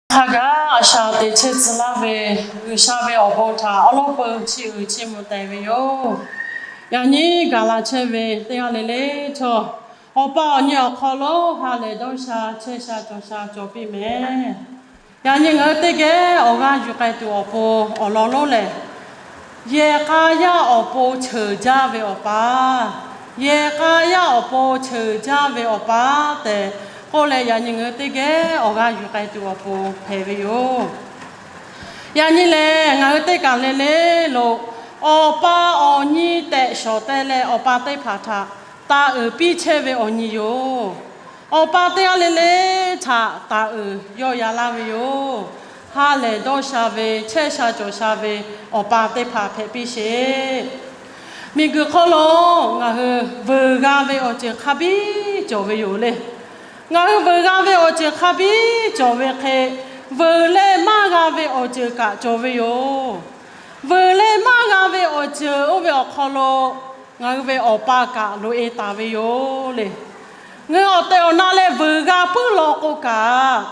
Hk'a gaˬ a shaꞈ teꞈ chehˇ tcuh laˇ ve G'uiˬsha ve awˬ bon htaꞈ awˉ lawˉ peu chiˇ uiˍ chiˇ mvuh tehꞈ ve yoˬ. Yaꞈ nyi gaˬ la chehˇ ve teˇ g'aˇ le le htawˇ, awˬ pa awˬ nyi awˬ hk'aw lo ha lehˬ dawˇ sha chehˇ sha cawˬ sha cawˬ piˇ mehˍ. Yaꞈ nyi ngaˬ hui teˇ geh awˬ g'aˇ yuˬ k'ai tuˬ awˬ pon awˬ lawn lonˉ lehˬ, yehˬ k'a yaˇ awˬ pon cheuˬ jaˇ ve awˬ pa, yehˬ k'a yaˇ awˬ pon cheuˬ jaˇ ve awˬ pa tehꞈ k'oˆ leh, yaꞈ nyi ngaˬ hui teˇ geh awˬ g'aˇ yuˬ k'ai tuˬ awˬ pon hpehꞈ ve yoˬ. Yaꞈ nyi lehˬ, ngaˬ hui teˇ kaˬ le le lo awˬ pa awˬ nyi tehꞈ shawˍ teh leh, awˬ pa teˇ hpaˍ htaꞈ taˍ uiˍ piˇ chehˇ ve awˬ nyi yoˬ. Awˬ pa teˇ g'aˇ le le htaꞈ taˍ uiˍ yawˇ ya laˇ ve yoˬ. Ha lehˬ dawˇ sha ve, chehˇ sha cawˬ sha ve awˬ pa teˇ hpaˍ hpehꞈ piˇ sheˍ. Miˬguiˬ hk'oˆ lo ngaˬ hui vuiˬ g'a ve awˬ ceuˬ hk'a biˇ cawˬ ve yoˬ le. Ngaˬ hui vuiˬ g'a ve awˬ ceuˬ hk'a biˇ cawˬ ve hk'e, vuiˬ leh maˇ g'a ve awˬ ceuˬ kaꞈ cawˬ ve yoˬ. Vuiˬ leh maˇ g'a ve awˬ ceuˬ oˇ ve awˬ hk'aw lo ngaˬ hui ve awˬ pa kaꞈ loꞈ-e taˍ ve yoˬ le. Ngaˬ hui awˬ tehˬ awˬ na leh vuiˬ g'a puiˉ law k'o kaꞈ,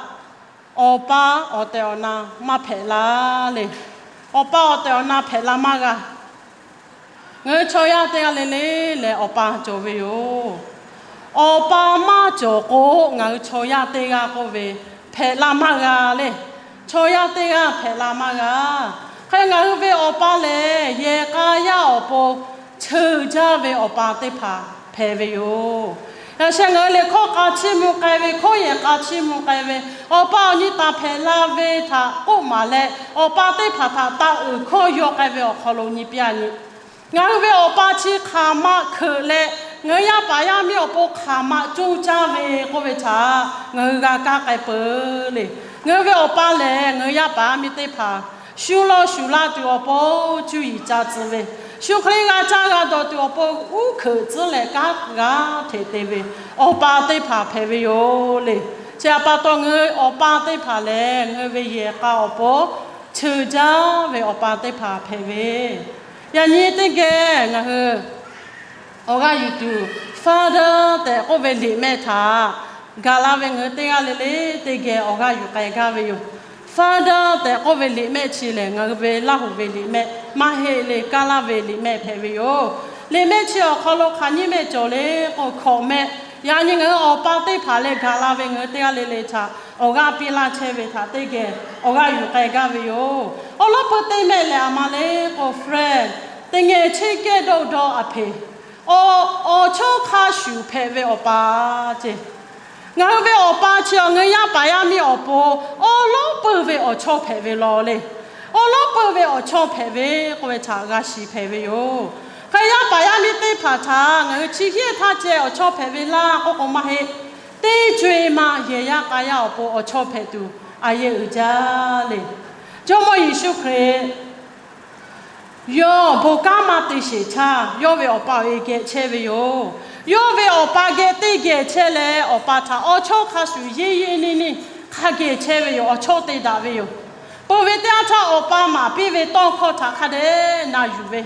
awˬ pa awˬ tehˬ awˬ na maˇ hpehꞈ la le. Awˬ pa awˬ tehˬ awˬ na hpehꞈ la maˇ g'a. Ngaˬ hui chaw yaˇ teˇ g'aˇ le le lehˬ, awˬ pa cawˬ ve yoˬ. Awˬ pa maˇ cawˬ k'o, ngaˬ hui chaw yaˇ teˇ g'aˇ k'oˆ ve hpehꞈ la maˇ g'a le. Chaw yaˇ teˇ g'aˇ hpehꞈ la maˇ g'a. Hk'e ngaˬ hui ve awˬ pa lehˬ, yehˬ k'a yaˇ awˬ pon cheuˬ jaˇ ve awˬ pa teˇ hpaˍ hpehꞈ ve yoˬ. Yaꞈ sheh ngaˬ hui liꞈ hkawˇ k'a chiˇ mvuh k'ai ve, hkawˇ yehˬ k'a chiˇ mvuh k'ai ve, awˬ pa awˬ nyi taˍ hpehꞈ la ve htaꞈ k'oˆ maˍ leh, awˬ pa teˇ hpaˍ htaꞈ taˍ uiˍ hkawˇ yaw k'ai ve awˬ hk'aw lo nyi piˇ-a nyi. Ngaˬ hui ve awˬ pa chi hk'aˬ ma hkeuꞈ leh, ngaˬ hui yaˇ paˍ yaˇ miˇ awˬ pon hk'aˬ ma coˇ caˇ ve k'oˆ ve htaꞈ ngaˬ hui g'a kaˇ k'ai peuˬ le. Ngaˬ hui ve awˬ pa lehˬ, ngaˬ hui yaˇ paˍ yaˇ miˇ teˇ hpaˍ shu law shuˍ la tuˬ awˬ pon cuˇ yiˍ ca tcuh ve, shu hk'e g'a caˇ g'a dawˬ tuˬ awˬ pon uˉ hkeuꞈ tcuhˉ leh kanˉ g'a hteꞈ te ve awˬ pa teˇ hpaˍ hpehꞈ ve yoˬ le. Chi htaꞈ pa taw, ngaˬ hui awˬ pa teˇ hpaˍ lehˬ, ngaˬ hui ve yehˬ k'a awˬ pon cheuˬ jaˇ ve awˬ pa teˇ hpaˍ hpehꞈ ve. Yaꞈ nyi teˇ geh ngaˬ hui awˬ g'aˇ yuˬ tuˬ, Father tehꞈ k'oˆ ve liꞈ mehˆ htaꞈ gaˬ la ve ngaˬ hui teˇ g'aˇ le le teˇ geh awˬ g'aˇ yuˬ k'ai gaˇ ve yoˬ. Father tehꞈ k'oˆ ve liꞈ mehˆ chi lehˬ, ngaˬ hui ve Laˇ huˍ ve liꞈ mehˆ maˇ heˆ le, Kaˇlaˇ ve liꞈ mehˆ hpehꞈ ve yoˬ. Liꞈ mehˆ chi awˬ hk'aw lo hk'aˬ nyiˇ mehˆ cawˬ le k'o, hkawꞈ mehˆ. Yaꞈ nyi ngaˬ hui awˬ pa teˇ hpaˍ leh gaˬ la ve ngaˬ hui teˇ g'aˇ le le htaꞈ awˬ g'aˇ piˇ laˇ chehˇ ve htaꞈ teˇ geh awˬ g'aˇ yuˬ k'ai gaˇ ve yoˬ. Awˬ lawˉ peu teˇ mehˆ lehˬ, a ma le k'o, friend, teˇ ngeh cheˇ kehˇ dawˇ dawˇ a hpeꞈ, awˬ, awˬ chawˇ hk'a shuˍ hpehꞈ ve awˬ pa ceˇ. Ngaˬ hui ve awˬ pa chi awˬ ngaˬ hui yaˇ paˍ yaˇ miˇ awˬ pon awˬ lawˉ peu ve awˬ chawˇ hpehꞈ ve law le. Awˬ lawˉ peu ve awˬ chawˇ hpehꞈ ve k'oˆ ve htaꞈ g'a shiˍ hpehꞈ ve yoˬ. Hk'e yaˇ paˍ yaˇ miˇ teˇ hpaˍ htaꞈ ngaˬ hui chi hk'e htaˇ ceh awˬ chawˇ hpehꞈ ve laˇ k'oˆ k'o maˇ heˆ. Teˇ co-e ma yehˬ yaˇ k'a yaˇ awˬ pon awˬ chawˇ hpehꞈ tuˬ a yehˬ uiˍ jaˇ le. Jawˇmawˇ Yeˍsuˆ Hkriꞈ yawˇ bon kanˉ maˇ te sheˍ htaˇ, yawˇ ve awˬ pa awˬ e geh chehˇ ve yoˬ. Yawˇ ve awˬ pa geh teˇ geh chehˇ leh, awˬ pa htaꞈ awˬ chawˇ hk'a shuˍ yeˇ yeˇ neˇ neˇ hk'a geh chehˇ ve yoˬ. Awˬ chawˇ te daꞈ ve yoˬ. Peuˬ ve teˇ yanˇ htaˇ, awˬ pa maˍ piˇ ve tawˇ hkawˇ htaꞈ hk'a dehꞈ na yuˬ ve,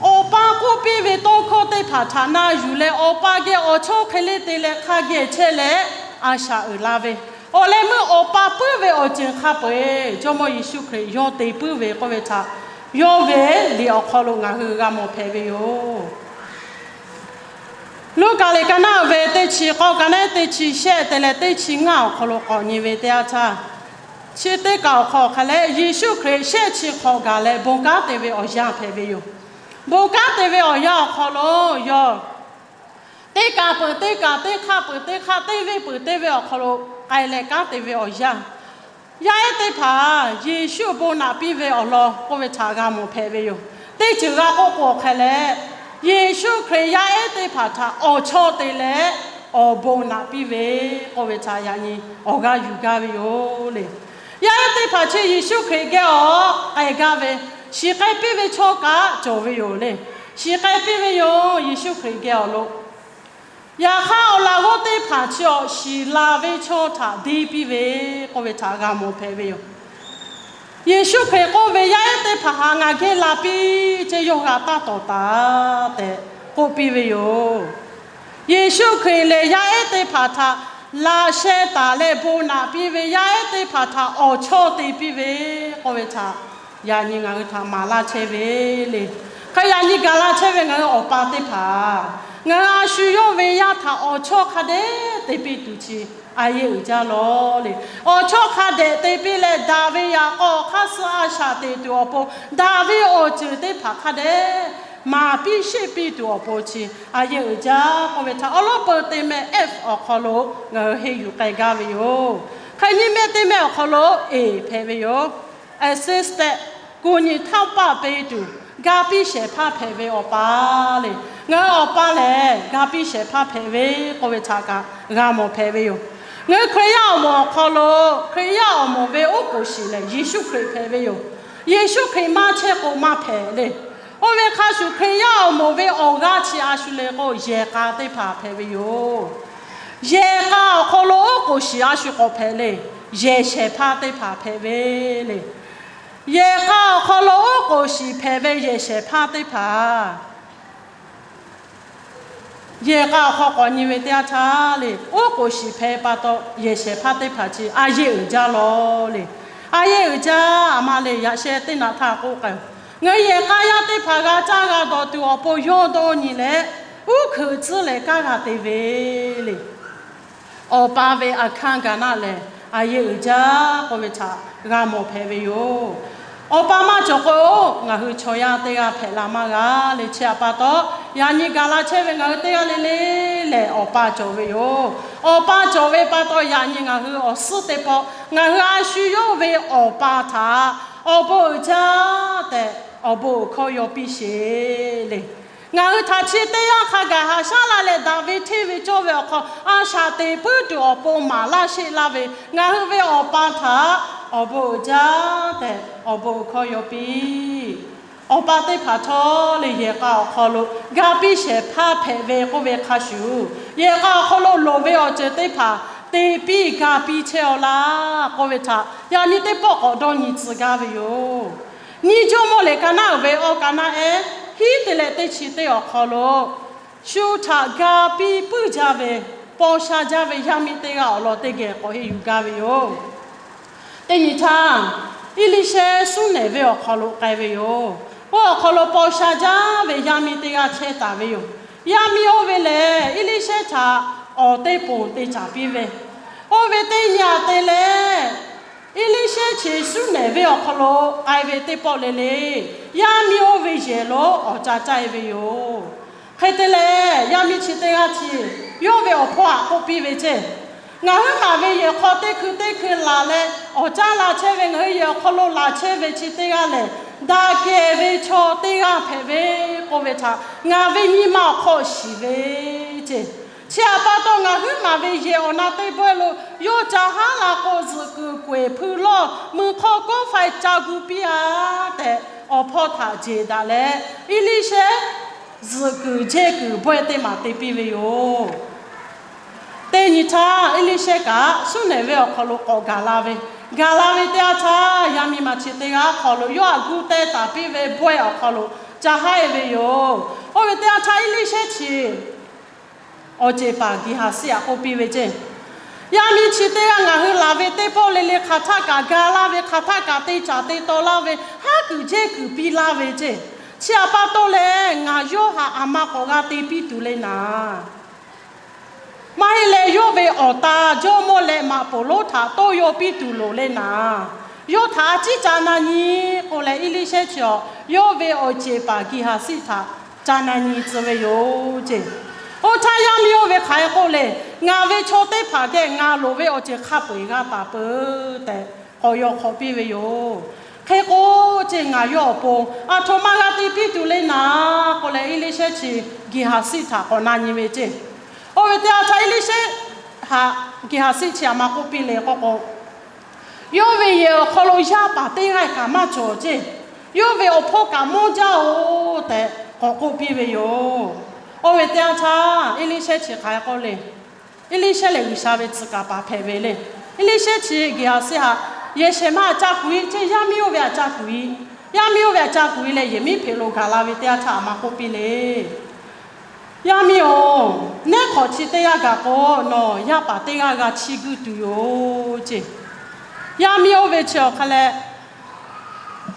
awˬ pa k'oˆ piˇ ve tawˇ hkawˇ teˇ hpaˍ htaꞈ na yuˬ leh, awˬ pa geh awˬ chawˇ hk'e le te leh hk'a geh chehˇ leh a shaꞈ uiˍ la ve, awˬ leh meuˇ awˬ pa puiˉ ve awˬ ceuˬ hk'a peu-eˬ Jawˇmawˇ Yeˍsuˆ Hkriꞈ yawˇ te puiˉ ve k'oˆ ve htaꞈ yawˇ ve liꞈ awˬ hk'aw lo ngaˬ hui g'a mawˬ hpehꞈ ve yoˬ. Luˉkaꞈ liꞈ ka naˆ ve teˇ chi k'awˇ, ka naˆ teˇ chi shehˆ te leh teˇ chi ngaˇ awˬ hk'aw lo k'awꞈ nyi ve teˇ yanˇ htaˇ, chi teˇ kaˬ awˬ hk'aw hk'a leh Yeˍsuˆ Hkriꞈ shehˆ chi hk'awꞈ gaˬ leh bon kanˉ te ve awˬ yanˇ hpehꞈ ve yoˬ. Bon kanˉ te ve awˬ yanˇ awˬ hk'aw lo yawˇ teˇ kaˬ peuˬ teˇ kaˬ, teˇ hk'aˆ peuˬ teˇ hk'aˆ, teˇ venˇ peuˬ teˇ venˇ awˬ hk'aw lo k'ai leh kanˉ te ve awˬ yanˇ, yaˇ ehˉ teˇ hpaˍ Yeˍsuˆ bon naꞈ piˇ ve awˬ lawn k'oˆ ve htaꞈ g'a mawˬ hpehꞈ ve yoˬ. Teˇ ceuˬ g'a k'oˆ k'o hk'a leh, Yeˍsuˆ Hkriꞈ yaˇ ehˉ teˇ hpaˍ htaꞈ awˬ chawˇ te leh awˬ bon naꞈ piˇ ve k'oˆ ve htaꞈ yaꞈ nyi awˬ g'aˇ yuˬ gaˇ ve yoˬ le. Yaˇ ehˉ teˇ hpaˍ chi Yeˍsuˆ Hkriꞈ geh awˬ k'ai gaˇ ve, shiˍ k'ai piˇ ve chaw kaꞈ cawˬ ve yoˬ le. Shiˍ k'ai piˇ ve yoˬ. Yeˍsuˆ Hkriꞈ geh awˬ lo yaꞈ hk'aˇ, awˬ laꞈ g'awˇ teˇ hpaˍ chi awˬ shiˍ la ve chaw htaꞈ deˇ piˇ ve k'oˆ ve htaꞈ g'a mawˬ hpehꞈ ve yoˬ. Yeˍsuˆ Hkriꞈ k'oˆ ve, yaˇ ehˉ teˇ hpaˍ htaꞈ ngaˬ geh la piˇ ceˇ, yawˇ g'a taˇ tawˍ taˍ tehꞈ k'oˆ piˇ ve yoˬ. Yeˍsuˆ Hkriꞈ lehˬ yaˇ ehˉ teˇ hpaˍ htaꞈ laꞈ sheh taˍ leh bon naꞈ piˇ ve yaˇ ehˉ teˇ hpaˍ htaꞈ awˬ chawˇ te piˇ ve k'oˆ ve htaꞈ yaꞈ nyi ngaˬ hui htaꞈ maˍ laˇ chehˇ ve le. Hk'e yaꞈ nyi gaˬ laˇ chehˇ ve ngaˬ hui awˬ pa teˇ hpaˍ, ngaˬ hui a shu yawˇ ve yaˇ htaꞈ awˬ chawˇ hk'a dehꞈ te piˇ tuˬ chi a yehˬ uiˍ jaˇ lawˬ le. Awˬ chawˇ hk'a dehꞈ te piˇ leh, daꞈ ve yaꞈ k'aw hk'aˇ suh a shaꞈ teꞈ tuˬ awˬ pon, daꞈ ve awˬ ceuˬ teˇ hpaˍ hk'a dehꞈ maˍ piˇ sheˆ piˇ tuˬ awˬ pon chi a yehˬ uiˍ jaˇ k'oˆ ve htaꞈ awˬ lawn peuˬ teˇ meh F awˬ hk'aw lo ngaˬ hui henˇ yuˬ k'ai gaˇ ve yoˬ. Hk'e nyiˇ meh teˇ meh awˬ hk'aw lo eˍ hpehꞈ ve yoˬ. Assistant, kuˬ nyi htaˇ paˆ te tuˬ ga piˇ shehˍ hpaˇ hpehꞈ ve awˬ pa le. Ngaˬ hui awˬ pa lehˬ ga piˇ shehˍ hpaˇ hpehꞈ ve k'oˆ ve htaꞈ kaꞈ g'a mawˬ hpehꞈ ve yoˬ. Ngaˬ hui Hkriꞈ yaˇ awˬ moˍ awˬ hk'aw lo, Hkriꞈ yaˇ awˬ moˍ ve oˉ k'oˍ shiˍ lehˬ Yeˍsuˆ Hkriꞈ hpehꞈ ve yoˬ. Yeˍsuˆ Hkriꞈ maˇ chehˇ k'o maˇ hpehꞈ le. Oˇ ve hk'a shuˍ Hkriꞈ yaˇ awˬ moˍ ve awˬ g'aˇ chi a shu le k'o yehˬ k'a teˇ hpaˍ hpehꞈ ve yoˬ. Yehˬ k'a awˬ hk'aw lo oˉ k'oˍ shiˍ a shu k'awꞈ hpehꞈ le. Yehˬ shehˍ hpaˇ teˇ hpaˍ hpehꞈ ve le. Yehˬ k'a awˬ hk'aw lo oˉ k'oˍ shiˍ hpehꞈ ve yehˬ shehˍ hpaˇ teˇ hpaˍ, yehˬ k'a awˬ hk'aw k'awꞈ nyi ve teˇ yanˇ htaˇ le, oˉ k'oˍ shiˍ hpehꞈ pa taw yehˬ shehˍ hpaˇ teˇ hpaˍ chi a yehˬ uiˍ jaˇ lawˬ le. A yehˬ uiˍ jaˇ, aˬ ma le yaꞈ sheh teˇ naꞈ htaˇ k'oˆ k'ai-oˬ. Ngaˬ hui yehˬ k'a yaˇ teˇ hpaˍ g'a caˇ g'a dawˬ tuˬ awˬ pon yawˇ dawˇ nyi leh, uˉ hkuiꞈ tcuhˉ leh kanˉ g'a te ve le. Awˬ pa ve aꞈ hkanˇ gaˬ naˆ lehˬ, a yehˬ uiˍ jaˇ k'oˆ ve htaꞈ g'a mawˬ hpehꞈ ve yoˬ. Awˬ pa maˇ cawˬ k'o, ngaˬ hui chaw yaˇ teˇ g'aˇ hpehꞈ la maˇ g'a le. Chi htaꞈ pa taw, yaꞈ nyi gaˬ la chehˇ ve ngaˬ hui teˇ g'aˇ le le lehˬ, awˬ pa cawˬ ve yoˬ. Awˬ pa cawˬ ve pa taw, yaꞈ nyi ngaˬ hui awˬ suhˉ teˇ pawˆ ngaˬ hui a shu yawˇ ve awˬ pa htaꞈ awˬ bon uiˍ jaˇ tehꞈ awˬ bon uiˍ hkawˇ yaw piˇ sheˍ le. Ngaˬ hui htaꞈ chi teˇ yanˇ hk'a gaˬ haꞈ shaˉ la leh, daꞈ ve hteˇ ve cawˇ ve awˬ hk'aw a shaꞈ teꞈ puiˉ tuˬ awˬ pon maˍ laˇ sheˆ laˇ ve ngaˬ hui ve awˬ pa htaꞈ awˬ bon uiˍ jaˇ tehꞈ awˬ bon uiˍ hkawˇ yaw piˇ. Awˬ pa teˇ hpaˍ htawˇ le, yehˬ k'a awˬ hk'aw lo ga piˇ shehˍ hpaˇ hpehꞈ ve k'oˆ ve hk'a shuˍ, yehˬ k'a awˬ hk'aw lo loˍ ve awˬ ceuˬ teˇ hpaˍ te piˇ ga piˇ chehˇ-aw laˇ k'oˆ ve htaꞈ yaꞈ nyi teˇ pawˆ k'awꞈ dawˇ nyi tcuh gaˇ ve yoˬ. Nyiˇ Jawˇmawˇ lehˬ, ka naˆ uiˍ ve awˬ ka naˆ ehˉ hiˉ te leh teˇ chi teˇ awˬ hk'aw lo, shu htaꞈ ga piˇ puiˉ jaˇ ve, paw sha jaˇ ve yaˇ miˇ teˇ g'aˇ awˬ lawn teˇ geh k'awꞈ henˇ yuˬ gaˇ ve yoˬ. Teˇ nyi htaˇ, Eˇliˇshehˇ Suˉnehˍ venˇ awˬ hk'aw lo k'ai ve yoˬ. Oˇ awˬ hk'aw lo paw sha jaˇ ve yaˇ miˇ teˇ g'aˇ chehˇ taˍ ve yoˬ. Yaˇ miˇ oˇ ve lehˬ, Eˇliˇshehˇ htaꞈ awˬ teˇ ponˬ te caˍ piˇ ve, oˇ ve teˇ nyi aꞈ te leh, Eˇliˇshehˇ chi Suˉnehˍ venˇ awˬ hk'aw lo k'ai ve teˇ pawˆ le le, yaˇ miˇ oˇ ve yehˬ lo awˬ ca caˇ e ve yoˬ. Hk'e te leh, yaˇ miˇ chi teˇ g'aˇ chi yawˇ ve awˬ hpawˇ htaꞈ k'oˆ piˇ ve ceˇ, ngaˬ huiˉ maˬ ve yehˬ hk'aw teˇ hkui teˇ hkui laˬ leh awˬ caˇ la chehˇ ve, ngaˬ hui yehˬ awˬ hk'aw lo laˬ chehˇ ve chi teˇ g'aˇ lehˬ, daꞈ kehˬ ve chaw teˇ g'aˇ hpehꞈ ve k'oˆ ve htaꞈ ngaˬ ve nyi ma awˬ hk'aw shiˍ ve ceˇ. Chi htaꞈ pa taw, ngaˬ huiˉ maˬ ve yehˬ awˬ na teˇ pawehˇ lo yawˇ ca haˉ la k'o, zuhꞈ kuiˬ k'oˍ eˍ hpui lawˇ mui hk'aw kawˆ faiˍ ca gu piˇ-a tehꞈ, awˬ hpawˇ htaꞈ jeˬ daꞈ leh, Eˇliˇshehˇ zuhꞈ kuiˬ jehˇ kuiˬ bawehˇ teˇ maˬ te piˇ ve yoˬ. Teˇ nyi htaˇ, Eˇliˇshehˇ kaꞈ Suˉnehˍ venˇ awˬ hk'aw lo k'awꞈ gaˬ la ve, gaˬ la ve teˇ yanˇ htaˇ, yaˇ miˇ ma chi teˇ g'aˇ hk'aw lo yawˇ htaꞈ gu teh taˍ piˇ ve bawehˇ awˬ hk'aw lo ca haˉ e ve yoˬ. Oˇ ve teˇ yanˇ htaˇ, Eˇliˇshehˇ chi awˬ ceˬ paˍ Geˍhaˍsiˆ htaꞈ k'oˆ piˇ ve ceˇ, yaˇ miˇ chi teˇ g'aˇ ngaˬ hui laˬ ve teˇ pawˆ le le hk'aˬ htaˆ kaꞈ ga laˇ ve, hk'aˬ htaˆ kaꞈ te caˍ te taw laˇ ve, haˉ kuiˬ jehˇ kuiˬ piˇ laˇ ve ceˇ. Chi htaꞈ pa taw leh, ngaˬ yawˇ htaꞈ aˬ ma k'awꞈ g'a te piˇ tuˬ le naˍ. Maˇ heˆ leh, yawˇ ve awˬ ta jawˇmawˇ leh maꞈ poˍ lonˉ htaꞈ tawˇ yaw piˇ tuˬ loˍ le naˍ. Yawˇ htaꞈ a ciˉ ca na nyi k'o leh, Eˇliˇshehˇ chi awˬ yawˇ ve awˬ ceˬ paˍ Geˍhaˍsiˆ htaꞈ ca na nyi tcuh ve yoˬ ceˇ. Oˇ htaˇ yaˇ miˇ oˇ ve hk'aˬ hk'e k'oˆ le, ngaˬ ve chaw teˇ hpaˍ geh ngaˬ loˍ ve awˬ ceuˬ hk'a peu-eˬ g'a taˍ peuˬ tehꞈ k'awꞈ yaw hk'awꞈ piˇ ve yoˬ. Hk'e k'o ceˇ, ngaˬ yawˇ awˬ pon aˬ htoꞈ ma g'a te piˇ tuˬ le naˍ k'o leh, Eˇliˇshehˇ chi Geˍhaˍsiˆ htaꞈ k'awꞈ na nyi ve ceˇ. Oˇ ve teˇ yanˇ htaˇ, Eˇliˇshehˇ htaꞈ Geˍhaˍsiˆ chi aˬ ma k'oˆ piˇ le k'oˆ k'o, yawˇ ve yehˬ awˬ hk'aw lo yaˇ paˍ teˇ g'aˇ kaꞈ maˇ cawˬ ceˇ. Yawˇ ve awˬ hpawˇ kaꞈ mawˇ jaˇ-oˬ tehꞈ k'awꞈ k'oˆ piˇ ve yoˬ. Oˇ ve teˇ yanˇ htaˇ, Eˇliˇshehˇ chi hk'aˬ hk'e k'oˆ le. Eˇliˇshehˇ lehˬ, G'uiˬsha ve tcuh kaˍ paˍ hpehꞈ ve le. Eˇliˇshehˇ chi Geˍhaˍsiˆ htaꞈ yehˬ shehˍ ma htaꞈ ca kuˬ-i ceˇ, yaˇ miˇ oˇ ve htaꞈ ca kuˬ-i. Yaˇ miˇ oˇ ve htaꞈ ca kuˬ-i leh, yehˬmiˉhpeꞈ lo gaˬ la ve teˇ yanˇ htaˇ aˬ ma k'oˆ piˇ le. Yaˇ miˇ-oˬ, neˉ hk'awꞈ chi teˇ g'aˇ gaˬ k'o, nawˬ yaˇ paˍ teˇ g'aˇ g'a chiˇ guiˇ tuˬ yoˬ ceˇ. Yaˇ miˇ oˇ ve chi awˬ hk'a leh,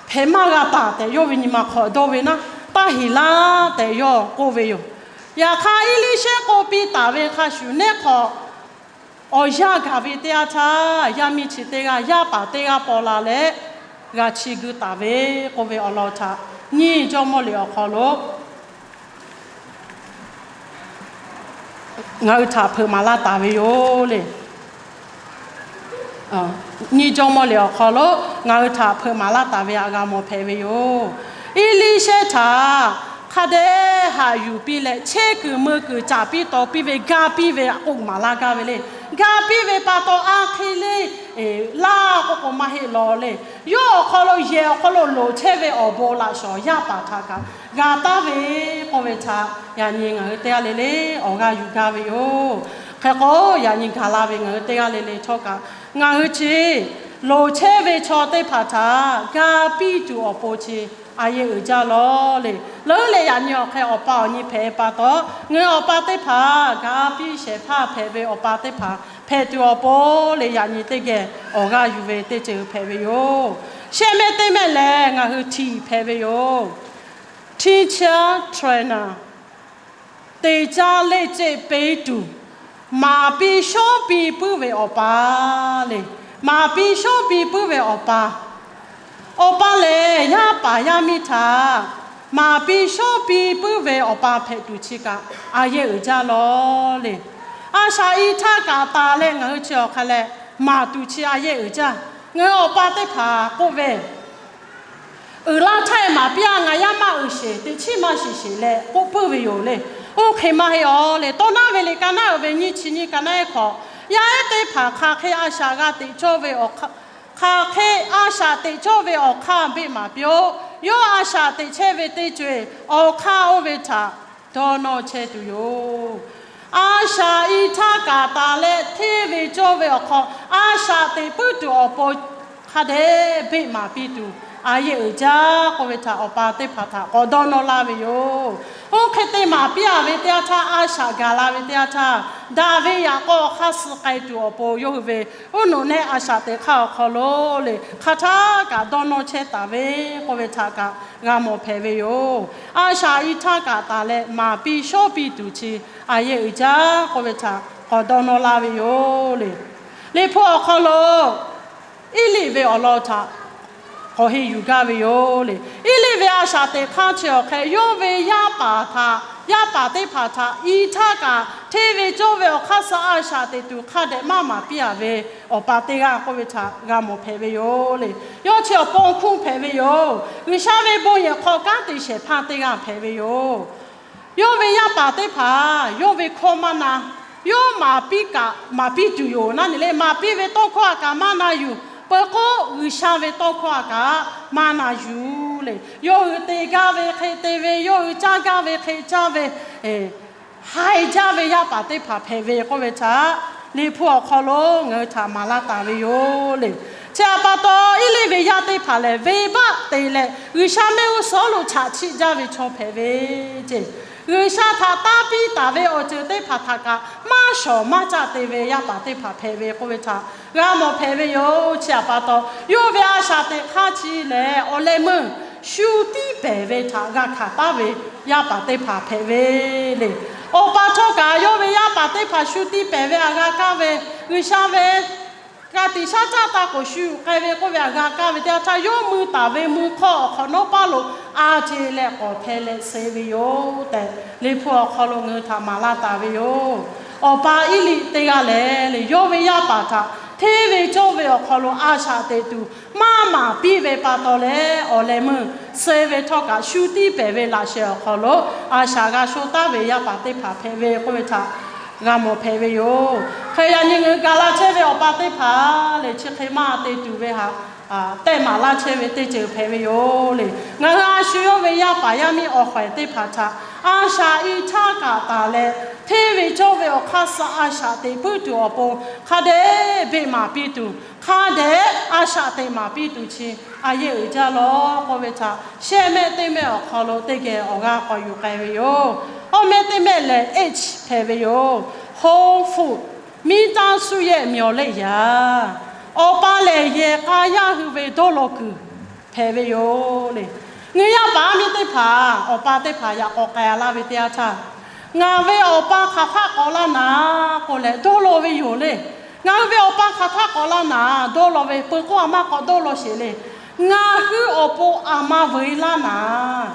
hpehꞈ maˇ g'a taˍ tehꞈ yawˇ ve nyi ma hk'aw dawˇ ve naˉ, taˇ heˍ laˇ tehꞈ yawˇ k'oˆ ve yoˬ. Yaꞈ hk'aˇ, Eˇliˇshehˇ k'oˆ piˇ taˍ ve hk'a shuˍ, neˉ hk'awꞈ awˬ yanˇ gaˬ ve teˇ yanˇ htaˇ, yaˇ miˇ chi teˇ g'aˇ yaˇ paˍ teˇ g'aˇ paw la leh g'a chiˇ guiˇ taˍ ve k'oˆ ve awˬ lawn htaꞈ nyiˇ Jawˇmawˇ liꞈ awˬ hk'aw lo ngaˬ hui htaꞈ hpeuꞈ maˍ laˇ taˍ ve yoˬ le. Nyiˇ Jawˇmawˇ liꞈ awˬ hk'aw lo ngaˬ hui htaꞈ hpeuꞈ maˍ laˇ taˍ ve htaꞈ g'a mawˬ hpehꞈ ve yoˬ. Eˇliˇshehˇ htaꞈ hk'a dehꞈ haꞈ yuˬ piˇ leh, chehˇ kuiˬ mui kuiˬ caˍ piˇ taw piˇ ve ga piˇ ve k'oˆ maˍ laˇ gaˇ ve le. Ga piˇ ve pa taw, a hk'e le laˇ k'oˆ k'o maˇ heˆ law le. Yawˇ awˬ hk'aw lo yehˬ awˬ hk'aw lo loˍ chehˇ ve awˬ bon laꞈ shawˍ yaˇ paˍ htaꞈ kaꞈ ga taˍ ve k'oˆ ve htaꞈ yaꞈ nyi ngaˬ hui teˇ g'aˇ le le awˬ g'aˇ yuˬ gaˇ ve yoˬ. Hk'e k'o, yaꞈ nyi gaˬ la ve ngaˬ hui teˇ g'aˇ le le htawˇ kaꞈ, ngaˬ hui chi loˍ chehˇ ve chaw teˇ hpaˍ htaꞈ ga piˇ tuˬ awˬ pon chi a yehˬ uiˍ jaˇ lawˬ le. Leuˉ leh yaꞈ nyi awˬ hk'e awˬ pa awˬ nyi hpehꞈ pa taw, ngaˬ hui awˬ pa teˇ hpaˍ ga piˇ shehˍ hpaˇ hpehꞈ ve awˬ pa teˇ hpaˍ hpehꞈ tuˬ awˬ pon le, yaꞈ nyi teˇ geh awˬ g'aˇ yuˬ ve teˇ ceuˬ hpehꞈ ve yoˬ. Shehˆ mehˆ teˇ mehˆ lehˬ, ngaˬ hui teacher trainer, teˇ caˇ leˇ ceˆ peˇ tuˬ, maˍ piˇ shawˉ piˇ puiˉ ve awˬ pa le. Maˍ piˇ shawˉ piˇ puiˉ ve awˬ pa, awˬ pa lehˬ yaˇ paˍ yaˇ miˇ htaꞈ maˍ piˇ shawˉ piˇ puiˉ ve awˬ pa hpehꞈ tuˬ chi kaꞈ a yehˬ uiˍ jaˇ lawˬ le. A shaꞈ i htaˇ kaꞈ taˍ leh ngaˬ hui chi awˬ hk'a leh maˍ tuˬ chi a yehˬ uiˍ jaˇ. Ngaˬ hui awˬ pa teˇ hpaˍ k'oˆ ve, uiˍ laˇ htaˇ maˍ piˇ-a, ngaˬ yaˇ maˇ uiˍ sheˍ, teꞈ chiˉ maˇ shiˍ sheˍ leh k'oˆ puiˉ ve yoˬ le. Oˇ hk'e maˇ heˆ aˬ le. Tawˇ naˉ ve liꞈ ka naˉ uiˍ ve nyiˇ chi nyiˇ ka naˉ ehˉ hk'awꞈ, yaˇ ehˉ teˇ hpaˍ hk'aˬ hk'e a shaꞈ g'a teꞈ cawˇ ve awˬ hk'aˇ, hk'aˬ hk'e a shaꞈ teꞈ cawˇ ve awˬ hk'aˇ beˆ maˍ piˇ-oˆ. Yawˇ a shaꞈ teꞈ chehˇ ve teˇ co-eˬ awˬ hk'aˇ oˇ ve htaꞈ dawˇ nawˇ chehˇ tuˬ yoˬ. A shaꞈ i htaˇ kaꞈ taˍ leh hteˇ ve cawˇ ve awˬ hk'aw, a shaꞈ teꞈ puiˉ tuˬ awˬ pon hk'a dehꞈ beˆ maˍ piˇ tuˬ a yehˬ uiˍ jaˇ k'oˆ ve htaꞈ awˬ pa teˇ hpaˍ htaꞈ k'awꞈ dawˇ nawˇ laˇ ve yoˬ. Oˇ hk'e te maˍ piˇ-a ve teˇ yanˇ htaˇ, a shaꞈ gaˬ la ve teˇ yanˇ htaˇ, daꞈ ve yaꞈ k'aw hk'aˇ suh k'ai tuˬ awˬ pon yawˇ hui ve uˉ nuꞈ nehˆ a shaꞈ teꞈ hk'aˇ awˬ hk'aw lo le, hk'aˬ htaˇ kaꞈ dawˇ nawˇ chehˇ taˍ ve k'oˆ ve htaꞈ kaꞈ g'a mawˬ hpehꞈ ve yoˬ. A shaꞈ i htaˇ kaꞈ taˍ leh maˍ piˇ shawˉ piˇ tuˬ chi a yehˬ uiˍ jaˇ k'oˆ ve htaꞈ k'awꞈ dawˇ nawˇ laˇ ve yoˬ le. Liꞈ hpu awˬ hk'aw lo Eˇliˆ ve awˬ lawn htaꞈ k'awꞈ heˆ yuˬ gaˇ ve yoˬ le. Eˇliˆ ve a shaꞈ teꞈ hk'aˇ chi awˬ hk'e yawˇ ve yaˇ paˍ htaꞈ, yaˇ paˍ teˇ hpaˍ htaꞈ i htaˇ kaꞈ hteˇ ve cawˇ ve awˬ hk'aˇ suh a shaꞈ teꞈ tuˬ hk'a dehꞈ maˇ maˍ piˇ-a ve awˬ pa teˇ g'aˇ k'oˆ ve htaꞈ g'a mawˬ hpehꞈ ve yoˬ le. Yawˇ chi awˬ pon hkuˇ hpehꞈ ve yoˬ. G'uiˬsha ve bon yehˬ hk'aw kanˉ te shehˍ hpaˇ teˇ g'aˇ hpehꞈ ve yoˬ. Yawˇ ve yaˇ paˍ teˇ hpaˍ yawˇ ve hkawˇ maˇ na, yawˇ maˍ piˇ kaꞈ maˍ piˇ tuˬ yoˬ naˉ ne le, maˍ piˇ ve tawˇ hkawˇ a kaꞈ maˇ na yuˬ. Peuˬ k'o, G'uiˬsha ve tawˇ hkawˇ a kaꞈ maˇ na yuˬ le. Yawˇ hui te gaˇ ve hk'e te ve, yawˇ hui caˇ gaˇ ve hk'e caˇ ve, haiˬ jaˇ ve yaˇ paˍ teˇ hpaˍ hpehꞈ ve k'oˆ ve htaꞈ Liꞈ hpu awˬ hk'aw lo ngaˬ hui htaꞈ maˍ laˇ taˍ ve yoˬ le. Chi htaꞈ pa taw, Eˇliˆ ve yaˇ teˇ hpaˍ lehˬ, venˇbaˆ te leh G'uiˬsha mehˆ g'uˇ suhˍ lo chaꞈ chiˆ jaˇ ve chaw hpehꞈ ve ceˇ. G'uiˬsha htaꞈ tanˇ piˇ taˍ ve awˬ ceuˬ teˇ hpaˍ htaꞈ kaꞈ maˇ shawˍ maˇ caˆ te ve yaˇ paˍ teˇ hpaˍ hpehꞈ ve k'oˆ ve htaꞈ g'a mawˬ hpehꞈ ve yoˬ. Chi htaꞈ pa taw, yawˇ ve a shaꞈ teꞈ hk'aˇ chi lehˬ, awˬ leh meuˇ shu tiˉ pehˍ ve htaꞈ g'a hkanˍ taˉ ve yaˇ paˍ teˇ hpaˍ hpehꞈ ve le. Awˬ pa htawˇ kaꞈ yawˇ ve yaˇ paˍ teˇ hpaˍ shu tiˉ pehˍ ve htaꞈ g'a kaˇ ve, G'uiˬsha ve ka tiꞈ shaˉ caˇ taˇ k'oˍ shu k'ai ve k'oˆ ve htaꞈ g'a kaˇ ve teˇ yanˇ htaˇ, yawˇ mui taˍ ve mui hk'awˇ awˬ hk'awꞈ nawˉ paˉ lo a ce leh k'awꞈ hpeh leh suh ve yoˬ tehꞈ, Liꞈ hpu awˬ hk'aw lo ngaˬ hui htaꞈ maˍ laˇ taˍ ve yoˬ. Awˬ pa Eˇliˆ teˇ g'aˇ lehˬ, yawˇ ve yaˇ paˍ htaꞈ hteˇ ve cawˇ ve awˬ hk'aw lo a shaꞈ teꞈ tuˬ maˇ maˍ piˇ ve pa taw leh, awˬ leh meuˇ suh ve htawˇ kaꞈ shu tiˉ pehˍ ve laꞈ sheh awˬ hk'aw lo a shaꞈ g'a sho taˍ ve yaˇ paˍ teˇ hpaˍ hpehꞈ ve k'oˆ ve htaꞈ g'a mawˬ hpehꞈ ve yoˬ. Hk'e yaꞈ nyi ngaˬ hui gaˬ laˇ chehˇ ve awˬ pa teˇ hpaˍ lehˬ, chi hk'e maˇ te tuˬ ve htaꞈ tehˇ maˍ laˇ chehˇ ve teˇ ceuˬ hpehꞈ ve yoˬ le. Ngaˬ hui a shu yawˇ ve yaˇ paˍ yaˇ miˇ awˬ hk'awehˍ teˇ hpaˍ htaꞈ a shaꞈ i htaˇ kaꞈ taˍ leh, hteˇ ve cawˇ ve awˬ hk'aˇ suh a shaꞈ teꞈ puiˉ tuˬ awˬ pon hk'a dehꞈ beˆ maˍ piˇ tuˬ, hk'a dehꞈ a shaꞈ teꞈ maˍ piˇ tuˬ chi a yehˬ uiˍ jaˇ lawˬ k'oˆ ve htaꞈ shehˆ mehˆ teˇ mehˆ awˬ hk'aw lo teˇ geh awˬ g'aˇ k'awꞈ yuˬ k'ai ve yoˬ. Awˬ meh teˇ mehˆ lehˬ, H hpehꞈ ve yoˬ. Home food, miˇ taˇ suh yehˆ miˬ awˬ leˆ yaꞈ. Awˬ pa lehˬ, yehˬ k'a yaˇ hui ve dawˇ law kuiˬ hpehꞈ ve yoˬ le. Ngaˬ hui yaˇ paˍ yaˇ miˇ teˇ hpaˍ, awˬ pa teˇ hpaˍ yaꞈ k'awꞈ k'ai laˇ ve teˇ yanˇ htaˇ, ngaˬ ve awˬ pa hk'aˬ htaˆ k'awꞈ laˇ naˍ k'o lehˬ, dawˇ law ve yoˬ le. Ngaˬ hui ve awˬ pa hk'aˬ htaˆ k'awꞈ laˇ naˍ, dawˇ law ve peuˬ k'o, aˬ ma k'awꞈ dawˇ law sheˍ le. Ngaˬ hui awˬ pon aˬ ma veuꞈ e laˇ naˍ,